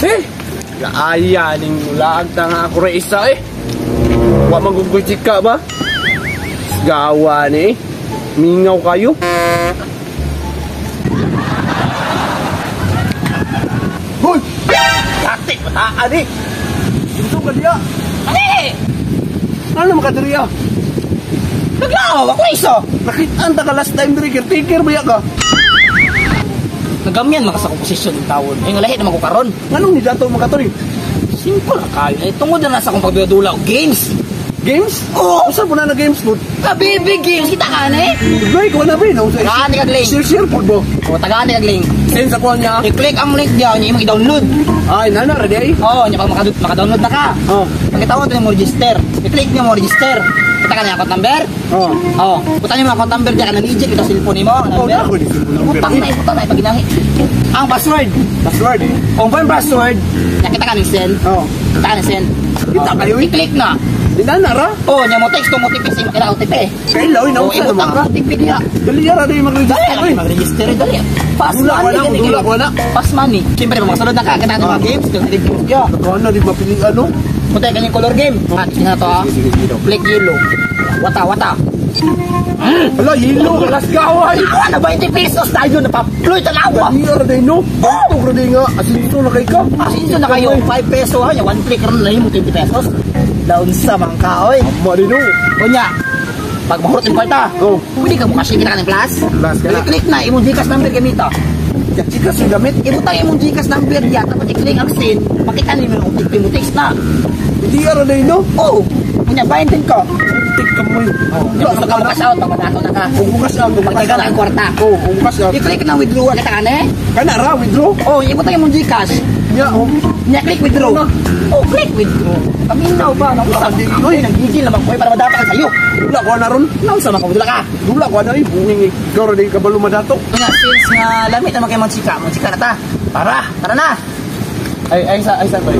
Eh, gaaya ning laag ta nga ako ra isa eh. Wa man gud chika ba? Gawa ni eh. Mingaw kayo. Hoy! Kati, bataan eh. Gusto ka diya? Ani! Ano makadiriya? Naglaaw ako isa. Nakitaan ta ka last time diri, caretaker ba ya ka? Nagamyan man ka sa komposisyon ng tawon. Ay nga lahi naman ko karon. Nganong ni dato makatoy? Simple ra kayo. Eh, tungod na nasa akong pagdula-dula og games. Games? Oo. Usa po na na games po. Kabibi games kita ka na eh. Bay, ko na bay. Nausa. Tagaan ni kag link. Share share po ba? O tagaan ni kag link. Send sa kuha niya. I-click ang link diya niya imong i-download. Ay, nana, ready ay? Oo, niya pag maka-download na ka. Oh. Pagkita mo mo register. I-click niya mo register. Kita ka na account number. Oh. Oo. Putan niyo mga account number diya ka na legit ito cellphone nimo, ang Oh, number. na ako ni cellphone number. Butang na, butang na paginahi. Ang password. Password. Confirm password. Nakita ka ni send. Oh. Kita ka ni send. Kita kayo eh. I-click na. Di nana ra. Oh, nya mo text mo OTP sa imong kailangan OTP. Kailaw, Oh, inausa ibutang naman ka. ang OTP diha. Dali ra di mag-register. Dali lang Uy. mag-register dali. Fast Dula ko money na, gani dula kayo. ko na. Fast money. Siyempre mga na ka kita mga games, kang games diya. Ano di mapili ano? Punta kanyang color game. Ah, tingnan to ah. Sige, sige, sige. Click yellow. Wata, wata. Hala, yelo, las gaway. Ako na 20 pesos tayo napaploy tanawa. Dali ra di no. Oh, ra di nga asinso na kay ka. Asinso na kayo, 5 peso ha, one click ron na mo 20 pesos. Down sa mangka oy. Ma di no. Unya, pag mahurot yung kwarta, Oh. pwede ka bukas kita ka ng plus. Plus ka na. I-click na imong GCash number gamita. Chika sa gamit. Ibutang imong GCash number diya, tapos i-click ang send, makita nimo yung OTP mo text na. Hindi ra di no. Oh, unya bayan ka. Tik ka mo. Oh, gusto ka mo-cash out, pag na ka. Kung bukas out, Pagdagan ang kwarta. Oh, kung bukas out. I-click na withdraw kita ka na eh. Kana ra withdraw. Oh, ibutang imong GCash. Nya, oh. Nya click withdraw. Oh, click withdraw. Paminaw ba? Naku, Uy. nanggigil naman ko eh, para madapa ka sa'yo. Dula ko na ron. Nausa man ka, dula ka. Dula ko na eh. Bunging ikaw ra di kabalo madato. Nga, since nga lamit naman kayo magchika, magchika na ta. Tara. Tara na. Ay, ay sa ba?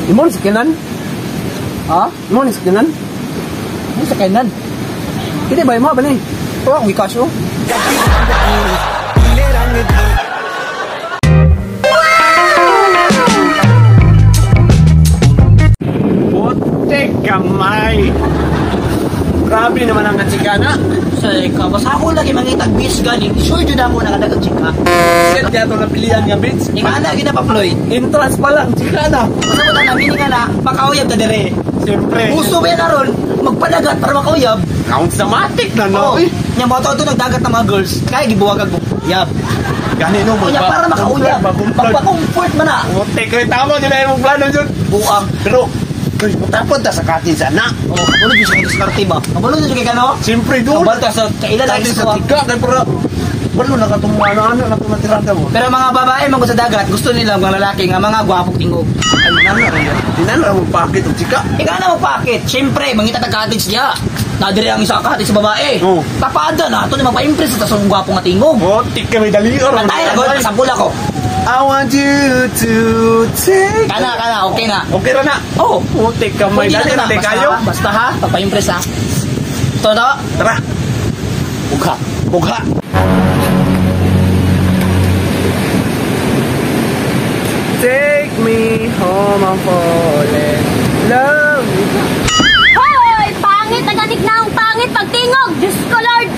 Imo ni si Kenan? Ha? Imo ni si Kenan? Ano sa kainan? Hindi ba imo ba ni? Ito akong gcash oh. Putik kamay. Grabe naman ang chika na. Sa ikaw, basta ako lagi mangitag beach gani. Sure jud ako nakadagang chika. Shit, kaya ito napilian nga beach. Ika na gina pa Floyd. Entrance pa lang, chika na. Basta mo na meaning nga na makauyab ta dire. Siyempre. Uso ba yan aron magpadagat para makauyab? Count sa matik na no. Oh, nya mo to nagdagat ng mga girls. Kaya gibuwag ag uyab. Gani no, Unya para makauyab. Magpa-comfort man na. Putik, kaya tama nila yung plano dyan. Buang. Pero, uy, matapon ta sa katin sana. Oh, kabalo jud siya diskarte ba? Kabalo jud kay kano? Siyempre doon. Kabalo ta sa kailan Katin ex sa ko. tika, kaya para, balo na katong ano-ano na itong natirada mo. Pero mga babae man sa dagat, gusto nila mga lalaki nga mga gwapong tingog. Ay, dinana mo pakit og chika. Ikaw na mo pakit. Siyempre, mangita ta cottage niya. Nadiri ang isa cottage sa babae. Oo. Tapada na ato ni magpa-impress sa tasong gwapo nga tingog. Putik kami dali. Patay na gol, sampul ako. I want you to take. Kana kana, okay na. Okay ra na. Oh, Putik kamay Pwede dali na ra to na. Basta, kayo. ha? Basta ha, pagpa-impress ha. Ito to. Tara. Bugha. Bugha. Take me home, I'm falling. Love me. Hoy! Pangit! Ang anik na ang pangit pagtingog! Diyos ko, Lord!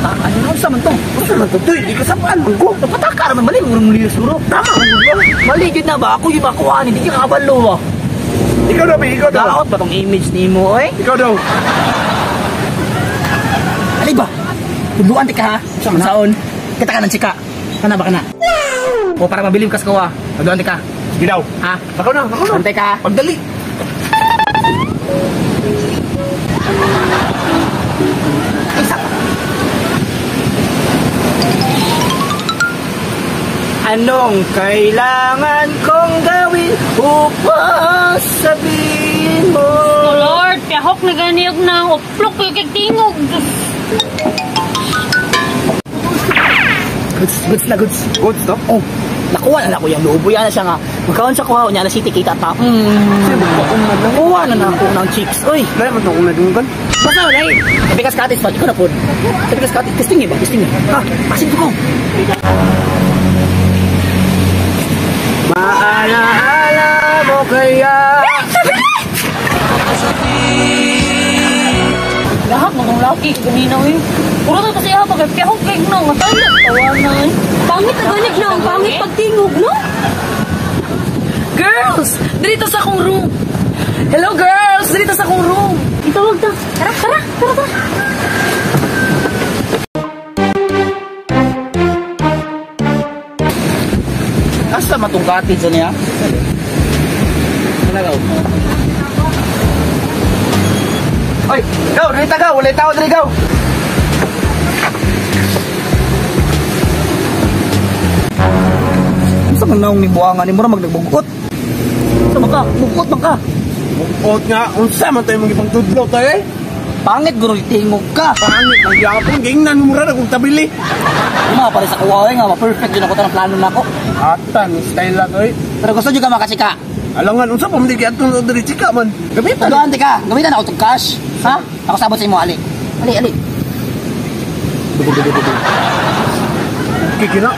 Ano naman sa man to? Basta man to, tuy, di ka sapaan man ko. Napataka naman mali murong liyo suro. Tama man ko. Mali gid na ba? Ako yung makuha ni, di ka kabalo ba? Ikaw daw, ikaw daw. Daot ba tong image nimo oy? Ikaw daw. Ali ba? Tudluan ti ka ha? Saon? Kita ka ng chika. Kana ba kana? O para mabilib ka sa kuha. Tudluan ti ka. Sige daw. Ha? Ako na, ako na. Antay ka. Pagdali. Isa. Anong kailangan kong gawin upang sabihin mo? Oh, Lord! Piyahok na ganiyog na uplok yung kay tingog! Diyos. Goods, goods na goods. Goods to? Oh, nakuha na ako yung loob. Yan na siya nga. Magkaon sa kuha, niya na city kita pa. Nakuha na na ako ng chicks. Uy, Dali man to kung nadunggan. basta wala eh. Sabi ka sa cottage, ikaw na po. Sabi ka sa cottage, testing eh ba? Testing eh. Ha, asin ko. Maalaala mo kaya. Lahak mo kong laki ganina eh. Puro to kasi ha pag piyahog kay no nga tayo tawanan. Pangit na ganig no, pangit pagtingog no. Girls, dito sa akong room. Hello girls, dito sa akong room. Itawag ta. Tara, tara, tara, tara. Asa matong cottage niya? Ano Oy, go, dito ka, wala tao diri go. Unsa man naong ni buangan ni mura magnagbugkot? Unsa man ka? Bugkot man ka. Bugkot nga, unsa man tayo mong ipangtudlo tayo eh? Pangit guro tingog ka. Pangit ang gyapon, gingnan mo ra kung tabili. Uma pare sa kuha nga, ma-perfect jud ako tanang plano nako. Atan style lang oy. Pero gusto jud ka makasika. Alangan unsa pa man di adto diri chika man. Gamitan. Tuduan ka, gamitan ako tong cash. Ha? Ako sabot sa imo ali. Ali, ali. Kikina.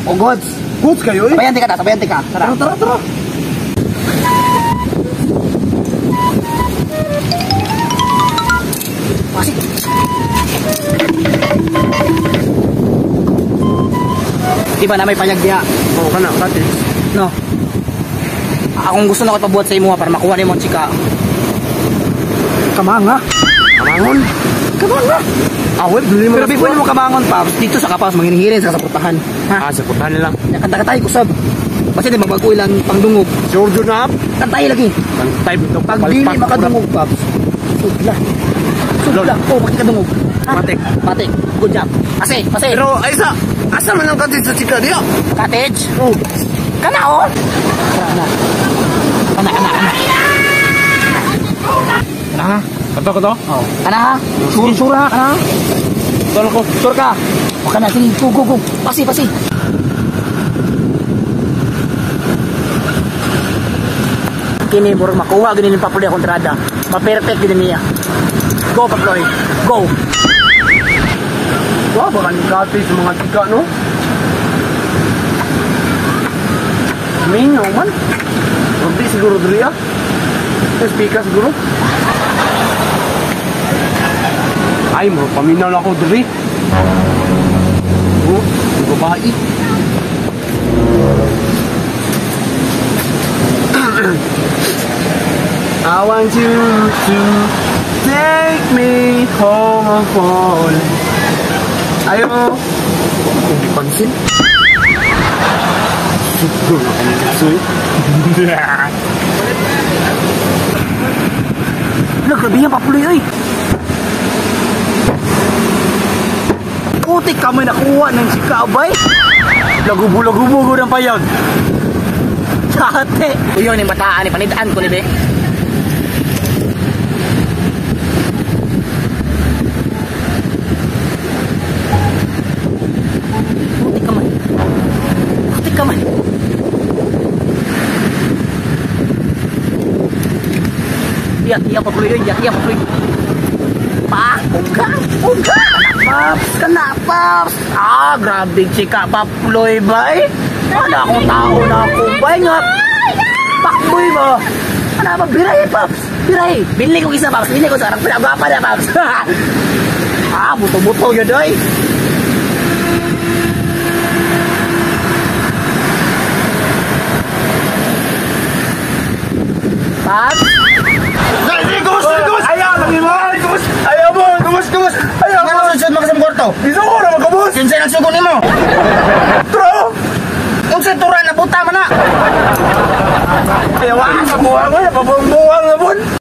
O goods. Goods kayo eh. Sabayan ka ta, sabayan ka. Tara. Tara, tara, tara. Pasik. Di ba na may payag diha? Oo kana, cottage. No. Akong gusto na ko ipabuhat sa imo para makuha nimo ang chika. Kamanga. Kamangon. Kamanga. Awit, dili mo. Pero before nimo kamangon pa, dito sa kapas manginihirin sa saportahan. Ha? Ah, saportahan nila. Kanta-kantay ko sab. Basta di magbago ilang pangdungog. Sure jud na. Kantay lagi. Kantay bitaw. Pag dili makadungog paps. Sudla. Sudla. Oh, makikadungog. Matik. Matik. Good job. Pase, pase. Pero ay sa asa man ang cottage sa chika diha? Cottage? Oh. Kana oh. Kana. Kana, kana, kana. Kana ha? Kato kato? Oh. Kana ha? Sure, sure ha? Kana ha? Tol ko. Sure ka? O kana, sige. Go, go, go. Pasi, pasi. Kini, murag makuha gini ni Paploy akong trada. Ma-perfect gini niya. Go, Paploy. Go. Wa ba kaning cottage sa mga chika no? Mingaw man. Rugby siguro diri ah. Speaker siguro. Ay, mo paminaw na ako diri. Oh, babae. I want you to take me home phone. Ayo. Kung di pansin. Siguro na kami nagsuy. Ala, grabe yan, Paploy, oy. Putik ka may nakuha ng chika, abay. Lagubo-lagubo ng payag. Tate. Uyo ni bataan ni panidaan ko ni be. Putik ka man. Putik ka man. Iyak, iyak Paploy, iyak, iyak Paploy. Pa, uga, uga. Paps, kana, paps. Ah, grabe chika, Paploy, bay. Wala akong tao na ako, bay nga. Pakboy mo. Ano ba, biray, paps. Biray. Binili ko isa, paps. Binili ko sa harap. Pinagwapa na, paps. Ah, buto-buto yun, oy. Paps? Gumus, gumus! Ayaw, lagi mo! Gumus! Ayaw mo! Gumus, gumus! Ayaw mo! Nga sa mga kwarto? Isugo na magkabus! Kinsay nagsugo nimo? Tro! Unsay tura na buta man na? Ayaw, sa buwang, pabuang-buwang na po!